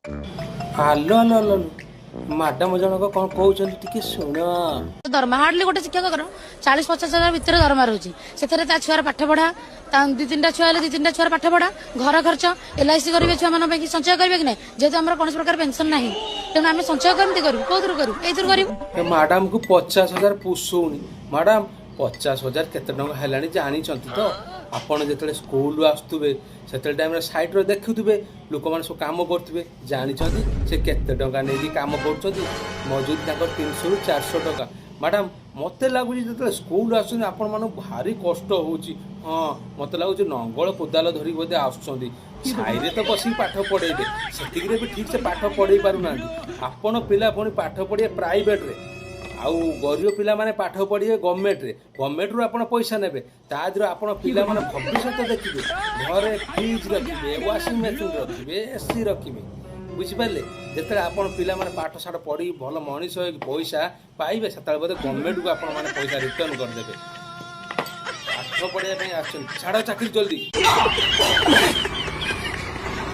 ଆଲୋ ଆଲୋ ଆଲୋ, ମ୍ୟାଡାମ ଜଣକ କଣ କହୁଛନ୍ତି, ଟିକେ ଶୁଣ। ଦରମା ହାର୍ଡଲି ଗୋଟେ ଶିକ୍ଷକର 40-50 ହଜାର ଭିତରେ ଦରମା ରହୁଛି। ସେଥିରେ ତା ଛୁଆର ପାଠ ପଢା, ତା ଦି ତିନିଟା ଛୁଆ ହେଲେ ଦି ତିନିଟା ଛୁଆର ପାଠ ପଢା, ଘର ଖର୍ଚ୍ଚ, ଏଲ୍ଆଇସି କରିବେ, ଛୁଆମାନଙ୍କ ପାଇଁ ସଞ୍ଚୟ କରିବେ କି ନାହିଁ? ଯେହେତୁ ଆମର କୌଣସି ପ୍ରକାର ପେନସନ ନାହିଁ, ତେଣୁ ଆମେ ସଞ୍ଚୟ କେମିତି କରିବୁ? କୋଉଥିରୁ କରିବୁ? ଏଇଥିରୁ କରିବୁ। ଏ ମ୍ୟାଡାମକୁ 50,000 ପୋଷଉନି। ମ୍ୟାଡାମ, 50,000 କେତେ ଟଙ୍କା ହେଲାଣି ଜାଣିଛନ୍ତି ତ? ଆପଣ ଯେତେବେଳେ ସ୍କୁଲରୁ ଆସୁଥିବେ, ସେତେବେଳେ ଟାଇମ୍ରେ ସାଇଡ଼୍ରେ ଦେଖୁଥିବେ, ଲୋକମାନେ ସବୁ କାମ କରୁଥିବେ। ଜାଣିଛନ୍ତି ସେ କେତେ ଟଙ୍କା ନେଇକି କାମ କରୁଛନ୍ତି? ମଜୁରୀ ତାଙ୍କର 300ରୁ 400 ଟଙ୍କା। ମ୍ୟାଡ଼ାମ, ମୋତେ ଲାଗୁଛି ଯେତେବେଳେ ସ୍କୁଲ ଆସୁଛନ୍ତି, ଆପଣମାନଙ୍କୁ ଭାରି କଷ୍ଟ ହେଉଛି। ହଁ, ମୋତେ ଲାଗୁଛି ନଙ୍ଗଳ କୋଦାଳ ଧରିକି ବୋଧେ ଆସୁଛନ୍ତି। ସାହିରେ ତ ବସିକି ପାଠ ପଢ଼େଇବେ, ସେତିକିରେ ବି ଠିକ୍ ସେ ପାଠ ପଢ଼େଇ ପାରୁନାହାନ୍ତି। ଆପଣ ପିଲା ପୁଣି ପାଠ ପଢ଼ିବେ ପ୍ରାଇଭେଟରେ ଆଉ ଗରିବ ପିଲାମାନେ ପାଠ ପଢ଼ିବେ ଗଭର୍ଣ୍ଣମେଣ୍ଟରେ। ଗଭର୍ଣ୍ଣମେଣ୍ଟରୁ ଆପଣ ପଇସା ନେବେ, ତା ଦେହରୁ ଆପଣ ପିଲାମାନେ ଭବିଷ୍ୟତ ଦେଖିବେ, ଘରେ ଫ୍ରିଜ୍ ରଖିବେ, ୱାସିଂ ମେସିନ୍ ରଖିବେ, ଏସି ରଖିବେ, ବୁଝିପାରିଲେ? ଯେତେବେଳେ ଆପଣ ପିଲାମାନେ ପାଠ ସାଠ ପଢ଼ିକି ଭଲ ମଣିଷ ହେଇକି ପଇସା ପାଇବେ, ସେତେବେଳେ ବୋଧେ ଗଭର୍ଣ୍ଣମେଣ୍ଟକୁ ଆପଣମାନେ ପଇସା ରିଟର୍ନ କରିଦେବେ। ପାଠ ପଢ଼ିବା ପାଇଁ ଆସିଛନ୍ତି, ଛାଡ଼ ଚାକିରି ଜଲ୍ଦି।